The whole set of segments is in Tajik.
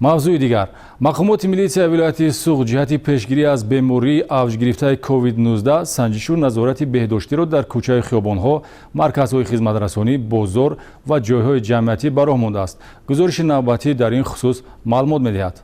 Мавзӯи дигар. Мақомоти милитсияи вилояти Суғд ҷиҳати пешгирӣ аз бемории авҷгирифтаи COVID-19 санҷишу назорати беҳдоштиро дар кӯчаи хиёбонҳо, марказҳои хизматрасонӣ, бозор ва ҷойҳои ҷамъиятӣ ба роҳ мондааст. Гузориши навбатӣ дар ин хусус маълумот медиҳад.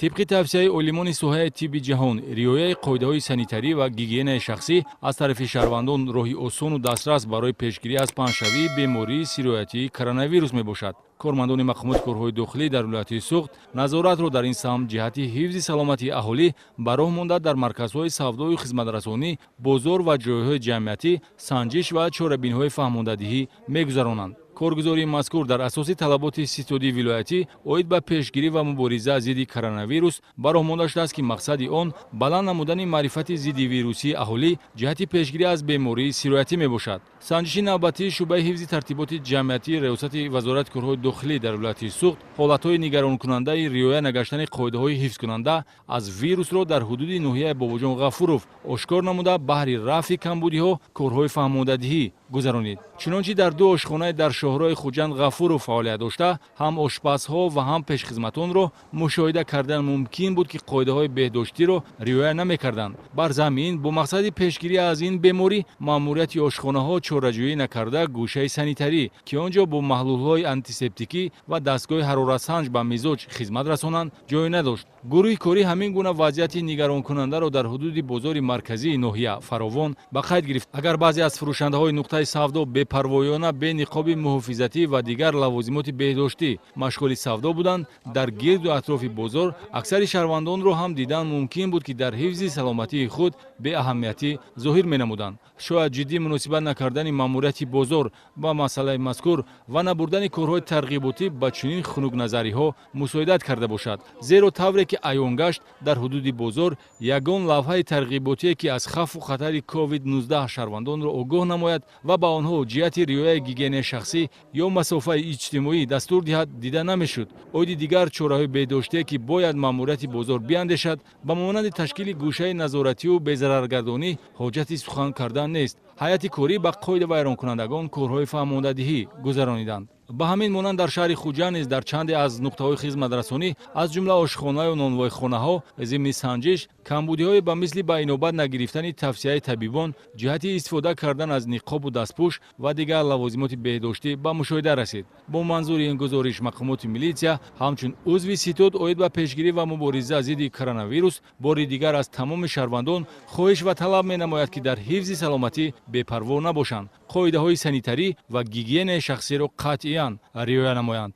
Тибқи тавсияи олимони соҳаи тибби ҷаҳон, риояи қоидаҳои санитарӣ ва гигиенаи шахсӣ аз тарафи шаҳрвандон роҳи осону дастрас барои пешгирӣ аз паҳншавии бемории сироятии коронавирус мебошад. Кормандони мақомоти корҳои дохилӣ дар вилояти Суғд назоратро дар ин самт ҷиҳати ҳифзи саломатии аҳолӣ ба роҳ монда, дар марказҳои савдою хизматрасонӣ, бозор ва ҷойҳои ҷамъиятӣ санҷиш ва чорабиниҳои фаҳмондадиҳӣ мегузаронанд. Коргузории мазкур дар асоси талаботи ситодии вилоятӣ оид ба пешгирӣ ва мубориза зидди коронавирус ба роҳ монда шудааст, ки мақсади он баланд намудани маърифати зиддивирусии аҳолӣ ҷиҳати пешгирӣ аз бемории сироятӣ мебошад. Санҷиши навбатии шӯъбаи ҳифзи тартиботи ҷамъиятии Раёсати Вазорати корҳои дохилӣ дар вилояти Суғд ҳолатҳои нигаронкунандаи риоя нагаштани қоидаҳои ҳифзкунанда аз вирусро дар ҳудуди ноҳияи Бобоҷон Ғафуров ошкор намуда, баҳри рафъи камбудиҳо корҳои фаҳмондадиҳӣ гузаронид. Чунончи дар ду ошхонаи дар шоҳрои Хуҷанд Ғафуров фаъолият дошта, ҳам ошпазҳо ва ҳам пешхизматонро мушоҳида кардан мумкин буд, ки қоидаҳои беҳдоштиро риоя намекарданд. Бар замин, бо мақсади пешгирӣ аз ин беморӣ, маъмурияти ошхонаҳо чораҷӯӣ накарда, гӯшаи санитарӣ, ки он ҷо бо маҳлулҳои антисептикӣ ва дастгоҳи ҳароратсанҷ ба мизоҷ хизмат расонанд, ҷой надошт. Гурӯҳи корӣ ҳамин гуна вазъияти нигаронкунандаро дар ҳудуди бозори марказии ноҳия фаровон ба қайд гирифт. Агар баъзе аз фурӯшандаҳои нуқтаи савдо бепарвоёна, бе ниқоби муҳофизатӣ ва дигар лавозимоти беҳдоштӣ машғули савдо буданд, дар гирду атрофи бозор аксари шаҳрвандонро ҳам дидан мумкин буд, ки дар ҳифзи саломатии худ беаҳамиятӣ зоҳир менамуданд. Шояд ҷиддӣ муносибат накардани маъмурияти бозор ба масъалаи мазкур ва набурдани корҳои тарғиботӣ ба чунин хунукназариҳо мусоидат карда бошад, зеро тавре ки аён гашт, дар ҳудуди бозор ягон лавҳаи тарғиботие, ки аз хавфу хатари COVID-19 шаҳрвандонро огоҳ намояд ва ба онҳо ҷиҳати риояи гигиенаи шахсӣ ё масофаи иҷтимоӣ дастур диҳад, дида намешуд. Оиди дигар чораҳои беҳдоштие, ки бояд маъмурияти бозор биандешад, ба монанди ташкили гӯшаи назоративу безараргардонӣ, ҳоҷати сухан кардан нест. Ҳайати корӣ ба қоидавайронкунандагон корҳои фаҳмондадиҳӣ гузарониданд. Ба ҳамин монанд, дар шаҳри Хуҷанд низ дар чанде аз нуқтаҳои хизматрасонӣ, аз ҷумла ошхонаю нонвойхонаҳо, зимни санҷиш камбудиҳое ба мисли ба инобат нагирифтани тавсияи табибон ҷиҳати истифода кардан аз ниқобу дастпӯш ва дигар лавозимоти беҳдоштӣ ба мушоҳида расид. Бо манзури ин гузориш, мақомоти милитсия ҳамчун узви ситод оид ба пешгирӣ ва мубориза зидди коронавирус бори дигар аз тамоми шаҳрвандон хоҳиш ва талаб менамояд, ки дар ҳифзи саломатӣ бепарво набошанд, қоидаҳои санитарӣ ва гигиенаи шахсиро қатъиян риоя намоянд.